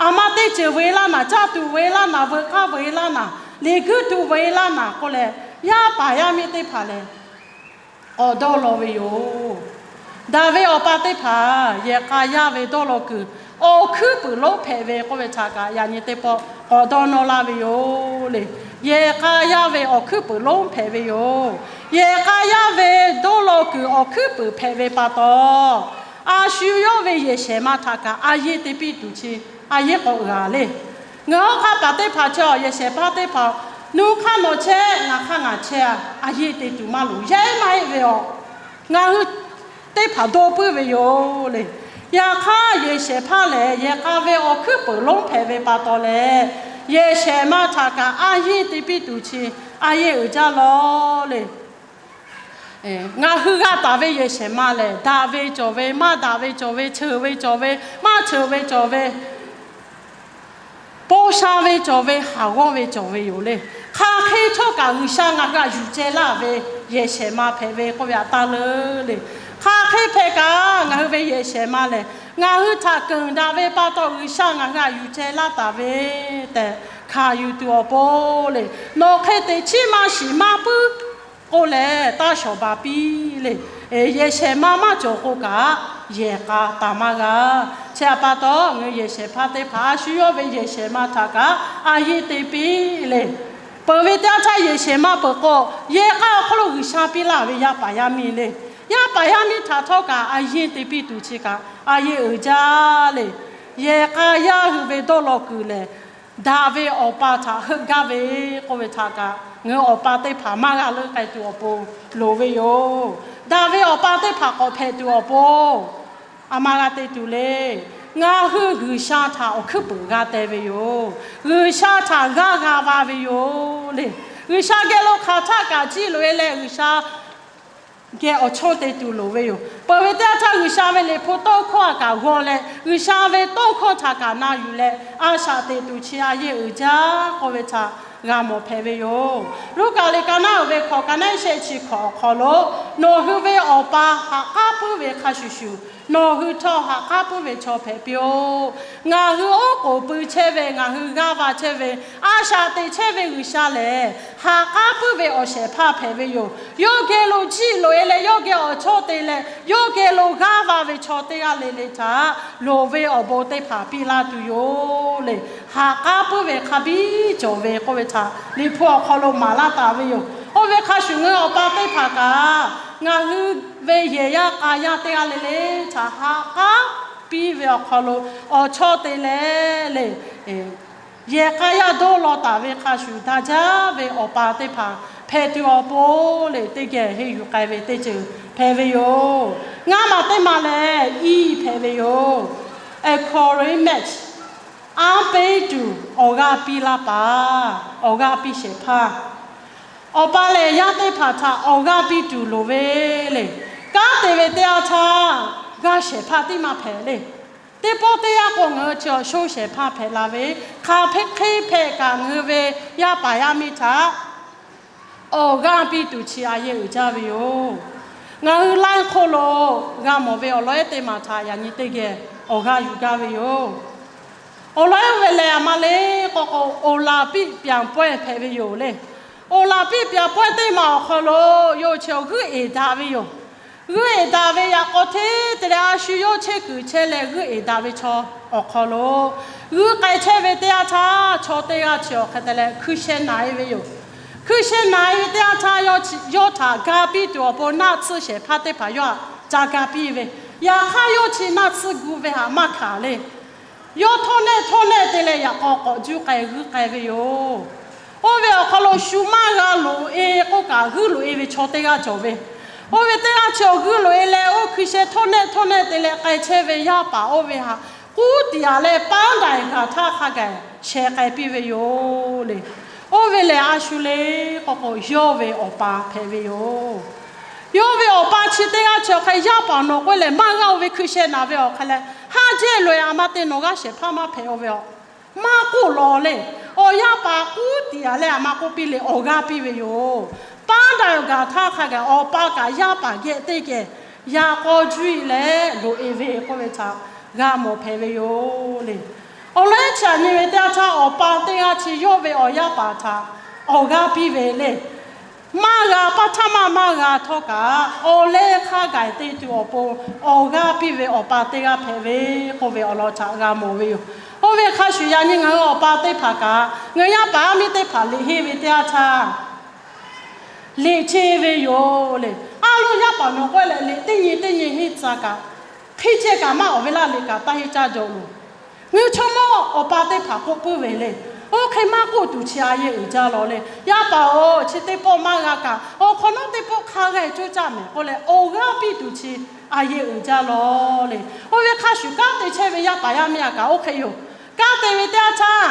aˬ ma teˇ ceuˬ veuꞈ e laˇ naˍ, caˇ tuˬ veuꞈ e laˇ naˍ, veuꞈ k'aˇ veuꞈ e laˇ naˍ, liꞈ guiˇ tuˬ veuꞈ e laˇ naˍ k'o lehˬ, yaˇ paˍ yaˇ miˇ teˇ hpaˍ lehˬ, k'awꞈ dawˇ law ve yoˬ. Daꞈ ve awˬ pa teˇ hpaˍ yehˬ k'a yaˇ ve dawˇ law kuiˬ awˬ hkuiˉ puiˍ lonˉ hpehꞈ ve k'oˆ ve htaꞈ kaꞈ, yaꞈ nyi teˇ pawˆ k'awꞈ dawˇ nawˇ laˇ ve yoˬ le. Yehˬ k'a yaˇ ve awˬ hkuiˉ puiˍ lonˉ hpehꞈ ve yoˬ. Yehˬ k'a yaˇ ve dawˇ law kuiˬ awˬ hkuiˉ puiˍ hpehꞈ ve pa taw, a shu yawˇ ve yehˬ shehˍ ma htaꞈ kaꞈ a yeˇ te piˇ tuˬ chi a yeˇ k'awꞈ g'a le. Ngaˬ hawˉ hk'aˇ paˍ teˇ hpaˍ chi awˬ yehˬ shehˍ hpaˇ teˇ hpaˍ, nuˇ hk'aˇ nawˬ chehˇ, ngaˬ hk'aˇ ngaˬ chehˇ, a yeˇ te tuˬ maˇ loˍ, yehˬ maˇ heˆ ve awˬ, ngaˬ hui teˇ hpaˍ dawˇ puiˉ ve yoˬ le. Yaꞈ hk'aˇ, yehˬ shehˍ hpaˇ lehˬ, yehˬ k'a ve awˬ hkuiˉ puiˍ lonˉ hpehꞈ ve pa taw leh, yehˬ shehˍ ma htaꞈ kaꞈ a yeˇ te piˇ tuˬ chi a yeˇ uiˍ jaˇ lawˬ le. Ngaˬ hui g'a taˍ ve yehˬ shehˍ ma lehˬ, daꞈ ve cawˬ ve, maˇ daꞈ ve cawˬ ve, cheuˬ ve cawˬ ve, maˇ cheuˬ ve cawˬ ve, po sha ve cawˬ ve, haˍ g'awˇ ve cawˬ ve yoˬ le. Hk'aˬ hk'e htawˇ kaꞈ G'uiˬsha ngaˬ hui htaꞈ yuˬ ceh laˇ ve yehˬ shehˍ ma hpehꞈ ve k'oˆ ve htaꞈ taˇ leuˉ le. Hk'aˬ hk'e hpehꞈ kaꞈ ngaˬ hui ve yehˬ shehˍ ma lehˬ, ngaˬ hui htaꞈ keunˍ daꞈ ve pa taw G'uiˬsha ngaˬ hui htaꞈ yuˬ ceh laˇ taˍ ve tehꞈ hkanˍ yuˬ tuˬ awˬ pon le. Nawˬ hk'e te chiˉ maˇ shiˍ maˇ puiˉ k'oˆ leh taˇ shawˍ baˬ piˇ le. Yehˬ shehˍ ma maˇ cawˬ k'o kaꞈ, yehˬ k'a taˍ maˇ g'a. Chi htaꞈ pa taw, ngaˬ hui yehˬ shehˍ hpaˇ teˇ hpaˍ a shu yawˇ ve yehˬ shehˍ ma htaꞈ kaꞈ a yeˇ te piˇ le. Peuˬ ve teˇ yanˇ htaˇ yehˬ shehˍ ma peuˬ k'o, yehˬ k'a awˬ hk'aw lo G'uiˬsha piˇ laˇ ve yaˇ paˍ yaˇ miˇ le. Yaˇ paˍ yaˇ miˇ htaꞈ htawˇ kaꞈ a yeˇ te piˇ tuˬ chi kaꞈ a yeˇ uiˍ jaˇ le. Yehˬ k'a yaˇ hui ve dawˇ law kuiˬ lehˬ, daꞈ ve awˬ pa htaꞈ heuˆ gaˇ ve k'oˆ ve htaꞈ kaꞈ, ngaˬ hui awˬ pa teˇ hpaˍ maˇ g'a leuˆ k'ai tuˬ awˬ pon loˍ ve yoˬ. Daꞈ ve awˬ pa teˇ hpaˍ k'awꞈ hpehꞈ tuˬ awˬ pon, aˬ ma g'a te tuˬ le. Ngaˬ hui G'uiˬsha htaꞈ awˬ hkuiˉ puiˍ g'a teh ve yoˬ. G'uiˬsha htaꞈ g'aˇ g'a va ve yoˬ le. G'uiˬsha geh lo hk'aˬ htaˆ kaꞈ ciˇ loꞈ e leh G'uiˬsha geh awˬ chawˇ te tuˬ loˍ ve yoˬ. Peuˬ ve teˇ yanˇ htaˇ G'uiˬsha ve liꞈ hpu tawˇ hkawˇ htaꞈ kaꞈ g'aw leh, G'uiˬsha ve tawˇ hkawˇ htaꞈ kaꞈ na yuˬ leh, a shaꞈ teꞈ tuˬ chi a yeˇ uiˍ jaˇ k'oˆ ve htaꞈ g'a mawˬ hpehꞈ ve yoˬ. Luˉkaꞈ liꞈ ka naˉ uiˍ ve hkawꞈ, ka naˉ shehˆ chi hkawꞈ awˬ hk'aw lo, nawˬ hui ve awˬ pa haꞈ k'aˉ puiˉ ve hk'a shuˍ shuˍ, nawˬ hui htawˇ haꞈ k'aˉ puiˉ ve chaw hpehꞈ piˇ-oˆ. Ngaˬ hui oˉ k'oˍ pui chehˇ ve, ngaˬ hui g'aˇ va chehˇ ve, a shaꞈ teꞈ chehˇ ve G'uiˬsha lehˬ, haꞈ k'aˉ puiˉ ve awˬ shehˍ hpaˇ hpehꞈ ve yoˬ. Yawˇ geh lo jiˆ loꞈ e leh, yawˇ geh awˬ chawˇ te leh, yawˇ geh lo g'aˇ va ve chaw teˇ g'aˇ le le htaꞈ loˍ ve awˬ bon teˇ hpaˍ piˇ laˇ tuˬ yoˬ le. Haꞈ k'aˉ puiˉ ve hk'a biˇ cawˬ ve k'oˆ ve htaꞈ liꞈ hpu awˬ hk'aw lo maˍ laˇ taˍ ve yoˬ. Oˇ ve hk'a shuˍ, ngaˬ hui awˬ pa teˇ hpaˍ kaꞈ, ngaˬ hui ve yehˬ yaˇ k'a yaˇ teˇ g'aˇ le le htaꞈ haꞈ k'aˉ piˇ ve awˬ hk'aw lo awˬ chawˇ te leh le, yehˬ k'a yaˇ dawˇ law taˍ ve hk'a shuˍ, daꞈ jaˇ ve awˬ pa teˇ hpaˍ hpehꞈ tuˬ awˬ pon le, teˇ geh henˇ yuˬ k'ai ve teˇ ceuˬ hpehꞈ ve yoˬ. Ngaˇ maˬ teˇ maˬ lehˬ, I hpehꞈ ve yoˬ. Encouragement, anˇ peˇ tuˬ awˬ g'aˇ piˇ laˇ paˍ, awˬ g'aˇ piˇ shehˍ hpaˇ. Awˬ pa lehˬ, yaˇ teˇ hpaˍ htaꞈ awˬ g'aˇ piˇ tuˬ loˍ ve le. Kanˉ te ve teˇ yanˇ htaˇ, g'aˇ shehˍ hpaˇ tiˉ maˇ hpehꞈ le. Teˇ pawˆ teˇ yanˇ k'o, ngaˬ hui chi awˬ shonˇ shehˍ hpaˇ hpehꞈ la ve, hk'aˬ hk'e hpehꞈ kaꞈ ngaˬ hui ve yaˇ paˍ yaˇ miˇ htaꞈ awˬ g'aˇ piˇ tuˬ chi a yeˇ uiˍ jaˇ ve yoˬ. Ngaˬ hui laiˉ hk'oˆ lo g'a mawˬ ve awˬ lawn ehˉ teˇ maˬ htaꞈ yaꞈ nyi teˇ geh awˬ g'aˇ yuˬ gaˇ ve yoˬ. Awˬ lawn ehˉ ve lehˬ, aˬ ma le k'o k'o, Olympic pianˍ pawehˇ hpehꞈ ve yoˬ le. Olympic pianˍ pawehˇ teˇ maˬ awˬ hk'aw lo yawˇ chi awˬ g'euˆ eˍ daꞈ ve yoˬ. G'euˆ eˍ daꞈ ve yaꞈ k'aw hteˇ te leh, a shu yawˇ chehˇ kuiˬ chehˇ leh g'euˆ eˍ daꞈ ve chaw awˬ hk'aw lo, g'euˆ k'ai chehˇ ve teˇ yanˇ htaˇ, chaw teˇ g'aˇ chi awˬ hk'e te leh hkuiˇ shehˇ na e ve yoˬ. Hkuiˇ shehˇ na e ve teˇ yanˇ htaˇ, yawˇ htaꞈ ga piˇ tuˬ awˬ pon naˆ tsuhˇ shehˍ hpaˇ teˇ hpaˍ yawˇ htaꞈ ca ga piˇ ve. Yaꞈ hk'aˇ, yawˇ chi naˆ tsuhˇ gu ve htaꞈ maˇ hkanˍ le. Yawˇ htawˇ nehˆ htawˇ nehˆ te leh yaꞈ k'aw k'awꞈ juˇ k'ai g'euˆ k'ai ve yoˬ. Oˇ ve awˬ hk'aw lo shu maˇ g'a loꞈ e k'oˆ kaꞈ, g'euˆ loꞈ e ve chaw teˇ g'aˇ cawˬ ve. Oˇ ve teˇ g'aˇ chi awˬ g'euˆ loꞈ e leh, oˇ hkui sheh htawˇ nehˆ htawˇ nehˆ te leh k'ai chehˇ ve yaˇ paˍ oˇ ve htaꞈ k'uˉ tiꞈ yaꞈ leh, paˉ daiˍ gaˬ htaˇ hk'a gaˬ sheh k'ai piˇ ve yoˬ le. Oˇ ve lehˬ, a shu le k'o k'o, yawˇ ve awˬ pa hpehꞈ ve yoˬ. Yawˇ ve awˬ pa chi teˇ g'aˇ chi awˬ hk'e yaˇ paˍ nawˬ k'oˆ lehˬ, maˇ g'aˇ oˇ ve hkui sheh naˍ ve awˬ hk'e leh, haˉ jehˇ loꞈ-e a ma te nawˬ g'aˇ shehˍ hpaˇ maˇ hpehꞈ-o ve aˬ. Maˇ k'oˆ lawˬ le. Awˬ yaˇ paˍ k'uˉ tiꞈ-a leh a ma k'oˆ piˇ le, awˬ g'aˇ piˇ ve yoˬ. Paˉ daꞈ gaˬ htaˇ hk'a gaˬ awˬ pa kaꞈ yaˇ paˍ geh teˇ geh yaꞈ k'aw juˇ-e leh loꞈ-e ve k'oˆ ve htaꞈ g'a mawˬ hpehꞈ ve yoˬ le. Awˬ lawn ehˉ chi aꞈ nyi ve teˇ yanˇ htaˇ, awˬ pa teˇ g'aˇ chi yawˇ ve awˬ yaˇ paˍ htaꞈ awˬ g'aˇ piˇ ve le. Maˇ g'a, paˇ htaˇ maˇ maˇ g'a htawˇ kaꞈ, awˬ leh hk'a gaˬ te tuˬ awˬ pon awˬ g'aˇ piˇ ve awˬ pa teˇ g'aˇ hpehꞈ ve k'oˆ ve awˬ lawn htaꞈ g'a mawˬ ve yoˬ. Oˇ ve hk'a shuˍ yaꞈ nyi ngaˬ hui awˬ pa teˇ hpaˍ kaꞈ, ngaˬ hui yaˇ paˍ yaˇ miˇ teˇ hpaˍ liꞈ henˇ ve teˇ yanˇ htaˇ, liꞈ henˇ ve yoˬ le. A loˇ yaˇ paˍ nawˬ k'oˆ leh liꞈ teˇ nyi teˇ nyi henˇ tcuh kaꞈ, hk'e ceh kaꞈ maˇ awˬ ve laˇ liꞈ kaꞈ taˇ henˇ caˇ jaw loˬ. Ngaˬ hui chaw mawˇ awˬ pa teˇ hpaˍ k'oˆ puiˉ ve le. Oˇ hk'e maˇ k'oˆ tuˬ chi a yehˬ uiˍ jaˇ lawˬ le. Yaˇ paˍ-oˬ, chi teˇ pawˆ maˇ g'a kaꞈ, awˬ hk'awꞈ nawˉ teˇ pawˆ hk'a g'a-e coˇ caˇ mehˍ k'oˆ leh awˬ g'aˇ piˇ tuˬ chi a yehˬ uiˍ jaˇ lawˬ le. Oˇ ve hk'a shuˍ kanˉ te chehˇ ve yaˇ paˍ yaˇ miˇ a kaꞈ oˇ hk'e yoˬ. Kanˉ te ve teˇ yanˇ htaˇ,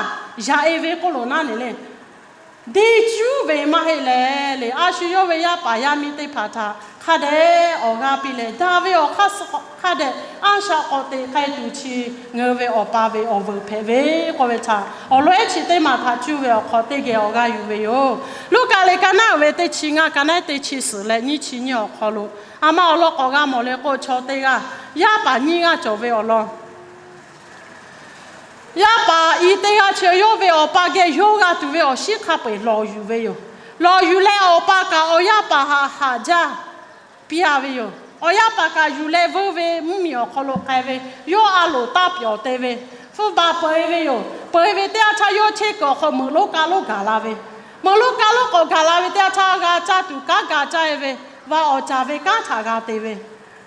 yaꞈ-e ve k'oˆ loˬ naˉ ne le. Deˇ cuˉ ve maˇ heˆ leh le, a shu yawˇ ve yaˇ paˍ yaˇ miˇ teˇ hpaˍ htaꞈ hk'a dehꞈ awˬ g'aˇ piˇ leh, daꞈ ve awˬ hk'aˇ suh hk'a dehꞈ a shaꞈ k'awꞈ teꞈ k'ai tuˬ chi ngaˬ hui ve awˬ pa ve awˬ veuˬ hpehꞈ ve k'oˆ ve htaꞈ awˬ lawn ehˉ chi teˇ maˬ htaꞈ cuˇ ve awˬ hk'aw teˇ geh awˬ g'aˇ yuˬ ve yoˬ. Luˉkaꞈ liꞈ ka naˉ uiˍ ve teˇ chi ngaˇ, ka naˉ teˇ chi suhˍ leh nyiˇ chi nyiˇ awˬ hk'aw lo, a ma awˬ lawn k'awꞈ g'a mawˬ le k'o, chaw teˇ g'aˇ yaˇ paˍ nyiˇ g'aˇ cawˬ ve awˬ lawn yaˇ paˍ i teˇ g'aˇ chi yawˇ ve awˬ pa geh yawˇ g'a tuˬ ve awˬ shinˉ hk'a peu-eˬ lawˬ yuˬ ve yoˬ. Lawˬ yuˬ leh awˬ pa kaꞈ awˬ yaˇ paˍ htaꞈ haꞈ jaˇ piˇ-a ve yoˬ. Awˬ yaˇ paˍ kaꞈ yuˬ leh veuˇ ve mvuhˇmiˬ awˬ hk'aw lo k'ai ve, yawˇ a loˍ taˇ pyawˬ te ve, hpfuhˇ ba peu-e ve yoˬ. Peu-e ve teˇ yanˇ htaˇ yawˇ chehˇ kuiˬ awˬ hk'aw meuꞈ lonˉ kaˇ lonˉ gaˬ la ve, meuꞈ lonˉ kaˇ lonˉ k'awꞈ gaˬ la ve teˇ yanˇ htaˇ g'a caˇ tuˬ kanˉ g'a caˇ-e ve, va awˬ caˍ ve kanˉ htaꞈ g'a te ve,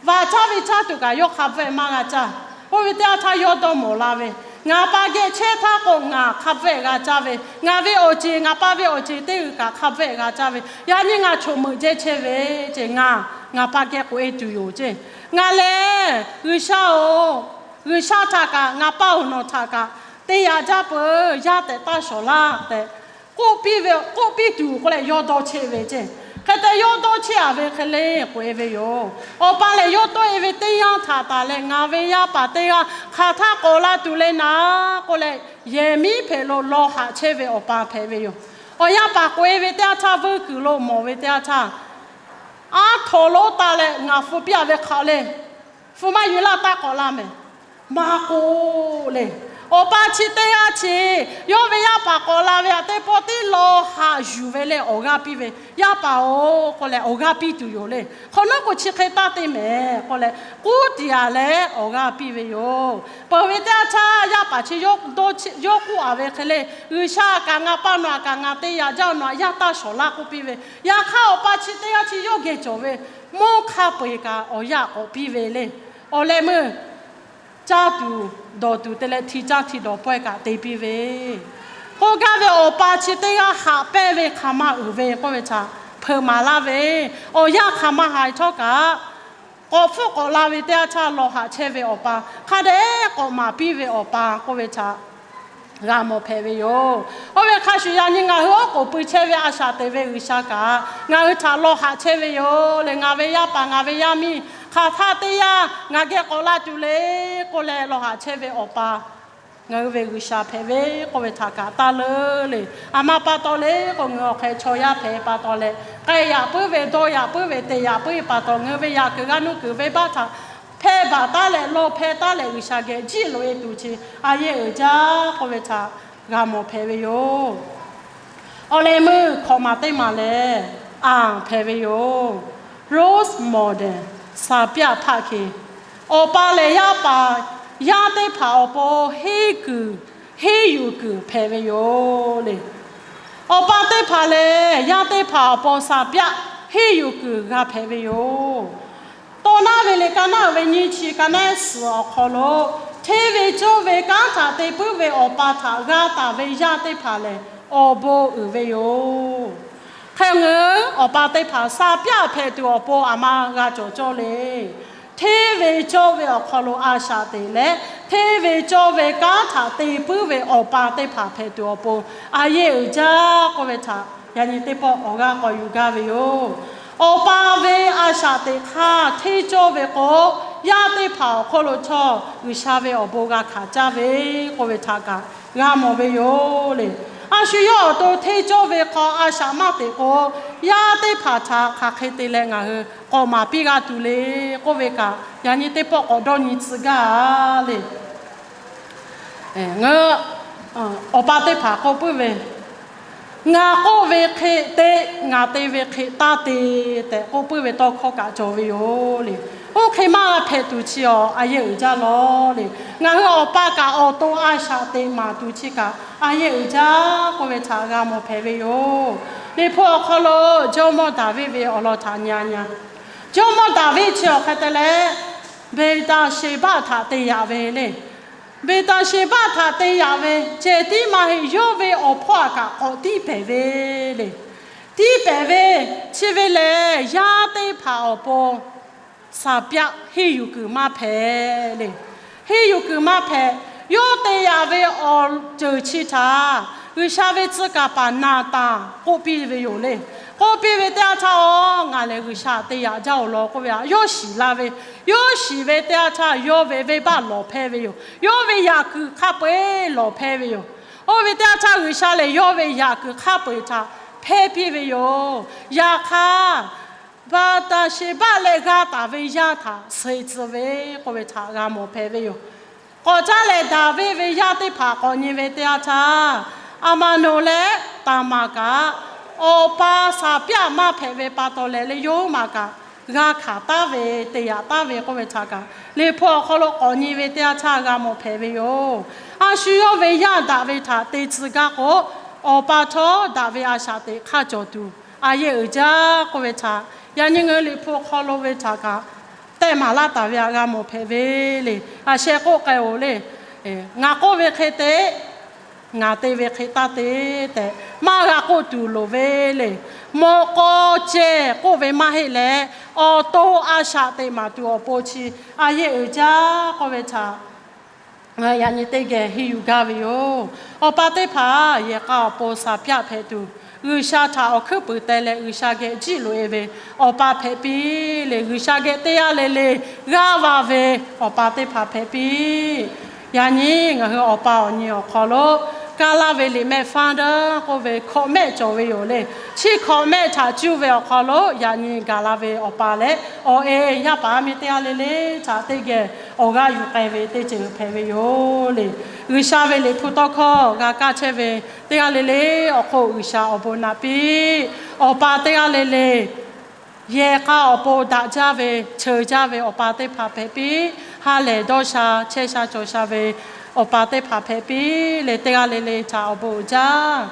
va caˇ ve caˇ tuˬ kaꞈ yawˇ hk'a bvuhˆ-e maˇ g'a caˇ. Oˇ ve teˇ yanˇ htaˇ yawˇ dawˇ mawˬ la ve, ngaˬ pa geh chehˇ htaˇ k'o ngaˬ hk'a bvuhˆ-e g'a caˇ ve, ngaˬ ve awˬ ceˬ ngaˬ pa ve awˬ ceˬ teˇ g'uiˬ kaꞈ hk'a bvuhˆ-e g'a caˇ ve, yaꞈ nyi ngaˬ choˬ meuꞈ jehˇ chehˇ ve ce, ngaˬ ngaˬ pa geh k'oꞈ-e tuˬ yoˬ ce. Ngaˬ lehˬ G'uiˬsha-oˬ, G'uiˬsha htaꞈ kaꞈ ngaˬ pa-oˬ nawˬ htaꞈ kaꞈ te yaꞈ jaˇ peuˬ, yaˇ tehꞈ taˇ shawˍ laˇ tehꞈ k'oˆ piˇ ve, k'oˆ piˇ tuˬ k'oˆ leh yawˇ dawˇ cheˆ ve ce. Hk'e te yawˇ dawˇ cheˆ-a ve hk'e le k'oꞈ-e ve yoˬ. Awˬ pa lehˬ yawˇ tawˆ-e ve teˇ yanˇ htaꞈ taˍ leh ngaˬ ve yaˇ paˍ teˇ g'aˇ hk'aˬ htaˇ k'awꞈ la tuˬ le naˍ k'oˆ leh, yehˬ miˉ hpehꞈ lo lawˬ haꞈ chehˇ ve awˬ pa hpehꞈ ve yoˬ. Awˬ yaˇ paˍ k'oꞈ-e ve teˇ yanˇ htaˇ veuˇ kuiˬ lo mawˬ ve teˇ yanˇ htaˇ, aˉ htaw lonˉ taˇ leh ngaˬ hpu piˇ-a ve hk'aˬ le, hpu maˇ yuˬ laˇ taˇ k'awꞈ la mehˍ. Maˇ k'oˆ le. Awˬ pa chi teˇ g'aˇ chi yawˇ ve yaˇ paˍ k'awꞈ la ve htaꞈ teˇ pawˆ tiˉ lawˬ haꞈ yuˬ ve leh awˬ g'aˇ piˇ ve, Yaˇ paˍ-oˬ k'oˆ leh awˬ g'aˇ piˇ tuˬ yoˬ le. Hk'awꞈ nawˉ k'o chi hk'e taˇ te mehˍ k'oˆ leh, k'uˉ tiꞈ-a leh awˬ g'aˇ piˇ ve yoˬ. Peuˬ ve teˇ yanˇ htaˇ yaˇ paˍ chi yawˇ k'oˆ-a ve hk'e le, G'uiˬsha kaꞈ ngaˬ pa nawˬ-a kaꞈ ngaˬ te yaꞈ jaˇ nawˬ-a yaˇ taˇ shawˍ laˇ k'oˆ piˇ ve, yaꞈ hk'aˇ awˬ pa chi teˇ g'aˇ chi yawˇ geh cawˬ ve mvuhˇ hk'a peu-eˬ kaꞈ awˬ yaˇ k'awꞈ piˇ ve le. Awˬ leh meuˇ caˇ tuˬ dawˬ tuˬ te leh hti caˇ hti dawˬ pawehˇ kaꞈ te piˇ ve, k'oˆ gaˇ ve awˬ pa chi teˇ g'aˇ haꞈ pehnˇ ve hk'aˬ ma uiˍ ve k'oˆ ve htaꞈ hpeuꞈ maˍ laˇ ve, awˬ yanˇ hk'aˬ ma haiˬ htawˇ kaꞈ k'awꞈ hpfuhˆ k'awꞈ la ve teˇ yanˇ htaˇ lawˬ haꞈ chehˇ ve awˬ pa, hk'a dehꞈ k'awꞈ maˍ piˇ ve awˬ pa k'oˆ ve htaꞈ g'a mawˬ hpehꞈ ve yoˬ. Oˇ ve hk'a shuˍ yaꞈ nyi ngaˬ hui oˉ k'oˍ pui chehˇ ve a shaꞈ teꞈ ve G'uiˬsha kaꞈ ngaˬ hui htaꞈ lawˬ haꞈ chehˇ ve yoˬ le. Ngaˬ ve yaˇ paˍ ngaˬ ve yaˇ miˇ hk'aˬ htaˇ teˇ yanˇ ngaˬ geh k'awꞈ la tuˬ le k'oˆ leh lawˬ haꞈ chehˇ ve awˬ pa ngaˬ hui ve G'uiˬsha hpehꞈ ve k'oˆ ve htaꞈ kaꞈ taˇ leuˉ le. A ma pa taw le k'o, ngaˬ hui awˬ hk'e chaw yaˇ hpehꞈ pa taw leh, k'ai yaꞈ puiˉ ve, dawˇ yaꞈ puiˉ ve, te yaꞈ puiˉ ve pa taw, ngaˬ hui ve yaꞈ kuiˬ g'aˇ nuˇ kuiˬ venˇbaˆ htaꞈ hpehˇ baˬ taˉ leh, lawˬ hpehˇ taˉ leh G'uiˬsha geh jiˆ loꞈ-e tuˬ chi a yehˬ uiˍ jaˇ k'oˆ ve htaꞈ g'a mawˬ hpehꞈ ve yoˬ. Awˬ leh meuˇ hkawꞈ maˍ teˇ maˬ lehˬ, anˬ hpehꞈ ve yoˬ. Role model စာပြ htaˇ hk'e, awˬ pa lehˬ yaˇ paˍ yaˇ teˇ hpaˍ awˬ pon henˇ kuiˬ, henˇ yuˬ kuiˬ hpehꞈ ve yoˬ le. Awˬ pa teˇ hpaˍ lehˬ yaˇ teˇ hpaˍ awˬ pon စာပြ henˇ yuˬ kuiˬ g'a hpehꞈ ve yoˬ. Tawˇ naˉ ve le, ka naˉ ve nyiˇ chi ka naˉ suhˍ awˬ hk'aw lo, hteˇ ve cawˇ ve kanˉ htaꞈ te puiˉ ve awˬ pa htaꞈ g'a taˍ ve yaˇ teˇ hpaˍ lehˬ, awˬ bon uiˍ ve yoˬ. Hk'e ngaˬ hui awˬ pa teˇ hpaˍ စာပြ hpehꞈ tuˬ awˬ pon aˬ ma g'a cawˬ cawˇ le. Hteˇ ve cawˇ ve awˬ hk'aw lo a shaꞈ teꞈ leh, hteˇ ve cawˇ ve kanˉ htaꞈ te puiˉ ve awˬ pa teˇ hpaˍ hpehꞈ tuˬ awˬ pon, a yehˬ uiˍ jaˇ k'oˆ ve htaꞈ yaꞈ nyi teˇ pawˆ awˬ g'aˇ k'awꞈ yuˬ gaˇ ve yoˬ. Awˬ pa ve a shaꞈ teꞈ hk'aˇ hteˇ cawˇ ve k'o, yaˇ teˇ hpaˍ awˬ hk'oˆ lo htawˇ G'uiˬsha ve awˬ bon g'a hkanˍ caˇ ve k'oˆ ve htaꞈ kaꞈ g'a mawˬ ve yoˬ le. A shu yawˇ awˬ to hteˇ cawˇ ve hk'aw a shaꞈ maˇ teꞈ k'o, yaˇ teˇ hpaˍ htaꞈ hk'aˬ hk'e te leh ngaˬ hui k'awꞈ maˍ piˇ g'a tuˬ le k'oˆ ve kaꞈ, yaꞈ nyi teˇ pawˆ k'awꞈ dawˇ nyi tcuh gaˇ le. Awˬ pa teˇ hpaˍ k'oˆ puiˉ ve, Ngaˬ k'oˆ ve hk'e te, ngaˬ te ve hk'e taˇ te tehꞈ k'oˆ puiˉ ve tawˇ hkawˇ kaꞈ cawˬ ve yoˬ le. Oˇ hk'e maˇ g'a hpehꞈ tuˬ chi awˬ a yehˬ uiˍ jaˇ lawˬ le. Ngaˬ hui awˬ pa kaꞈ awˬ to a shaꞈ teꞈ maˍ tuˬ chi kaꞈ a yehˬ uiˍ jaˇ k'oˆ ve htaꞈ g'a mawˬ hpehꞈ ve yoˬ. Liꞈ hpu awˬ hk'aw lo jawˇmawˇ Daˍviˆ ve awˬ lawn htaꞈ nyi a nyi. Jawˇmawˇ Daˍviˆ chi awˬ hk'e te leh, Beˍtaˍsheˍbaˆ htaꞈ te yaꞈ ve le. Beˍtaˍsheˍbaˆ htaꞈ te yaꞈ ve cehˬ tiˉ maˇ heˆ, yawˇ ve awˬ hpawˇ aꞈ kaꞈ k'awꞈ tiˉ pehˍ ve le. Tiˉ pehˍ ve chi ve lehˬ, yaˇ teˇ hpaˍ awˬ pon saˍpyaˆ henˇ yuˬ kuiˬ maˇ hpehꞈ le. Henˇ yuˬ kuiˬ maˇ hpehꞈ. Yawˇ te yaꞈ ve awˬ ceuˬ chi htaꞈ G'uiˬsha ve tcuh kaˍ paˍ Naˍtanˍ k'oˆ piˇ ve yoˬ le. K'oˆ piˇ ve teˇ yanˇ htaˇ, Aˬ, ngaˬ lehˬ G'uiˬsha teˇ yaꞈ jaˇ-oˬ law k'oˆ ve htaꞈ yawˇ shiˍ la ve. Yawˇ shiˍ ve teˇ yanˇ htaˇ yawˇ ve venˇbaˆ lawˬ hpehˇ ve yoˬ. Yawˇ ve yaꞈ kuiˬ hk'a peu-eˬ lawˬ hpehˇ ve yoˬ. Oˇ ve teˇ yanˇ htaˇ G'uiˬsha lehˬ yawˇ ve yaꞈ kuiˬ hk'a peu-eˬ htaꞈ hpehˇ piˇ ve yoˬ. Yaꞈ hk'aˇ, Beˍtaˍsheˍbaˆ leh g'a taˍ ve yaˇ htaꞈ suh tcuh ve k'oˆ ve htaꞈ g'a mawˬ hpehꞈ ve yoˬ. K'awꞈ caˉ leh Daˍviˆ ve yaˇ teˇ hpaˍ k'awꞈ nyi ve teˇ yanˇ htaˇ, Aˍmaˍnoˍ leh Taˍmaˍ kaꞈ, awˬ pa saˍpyaˆ maˇ hpehꞈ ve pa taw leh le, yawˇ huiˉ maˬ kaꞈ g'a hkanˍ taˉ ve, te yaꞈ taˉ ve k'oˆ ve htaꞈ kaꞈ Liꞈ hpu awˬ hk'aw lo k'awꞈ nyi ve teˇ yanˇ htaˇ g'a mawˬ hpehꞈ ve yoˬ. A shu yawˇ ve yaˇ daꞈ ve htaꞈ te tcuh gaˇ k'o, awˬ pa htawˇ daꞈ ve a shaꞈ teꞈ hk'aˇ cawˬ tuˬ a yehˬ uiˍ jaˇ k'oˆ ve htaꞈ yaꞈ nyi ngaˬ hui Liꞈ hpu hk'aw lo ve htaꞈ kaꞈ tehꞈ maˍ laˇ taˍ ve htaꞈ g'a mawˬ hpehꞈ ve le. A sheh k'oˆ k'ai-oˬ le, Ngaˬ k'oˆ ve hk'e te, ngaˬ te ve hk'e taˇ te tehꞈ maˇ g'a k'oˆ tuˬ loˍ ve le. Mawꞈ k'aw ceh k'oˆ ve maˇ heˆ leh, awˬ to a shaꞈ teꞈ maˍ tuˬ awˬ pon chi a yehˬ uiˍ jaˇ k'oˆ ve htaꞈ yaꞈ nyi teˇ geh henˇ yuˬ gaˇ ve yoˬ. Awˬ pa teˇ hpaˍ yehˬ k'a awˬ pon saˍpyaˆ hpehꞈ tuˬ, G'uiˬsha htaꞈ awˬ hkuiˉ puiˍ teh leh G'uiˬsha geh jiˆ loꞈ-e ve awˬ pa hpehꞈ piˇ le. G'uiˬsha geh teˇ g'aˇ le le g'aˇ va ve awˬ pa teˇ hpaˍ hpehꞈ piˇ. Yaꞈ nyi ngaˬ hui awˬ pa awˬ nyi awˬ hk'aw lo kaˇ laˇ ve liꞈ mehˆ faˉ daˇ k'oˆ ve hkawꞈ mehˆ cawˬ ve yoˬ le. Chi hkawꞈ mehˆ htaꞈ cuˇ ve awˬ hk'aw lo yaꞈ nyi gaˬ la ve awˬ pa leh awˬ e yaˇ paˍ yaˇ miˇ teˇ g'aˇ le le htaꞈ teˇ geh awˬ g'aˇ yuˬ k'ai ve teˇ ceuˬ hpehꞈ ve yoˬ le. G'uiˬsha ve Liꞈ hpu tawˇ hkawˇ g'a kaˇ chehˇ ve teˇ g'aˇ le le awˬ hk'oˆ G'uiˬsha awˬ bon naꞈ piˇ. Awˬ pa teˇ g'aˇ le le yehˬ k'a awˬ pon daꞈ jaˇ ve, cheuˬ jaˇ ve awˬ pa teˇ hpaˍ hpehꞈ piˇ. Ha lehˬ dawˇ sha chehˇ sha cawˬ sha ve awˬ pa teˇ hpaˍ hpehꞈ piˇ leh, teˇ g'aˇ le le htaꞈ awˬ bon uiˍ jaˇ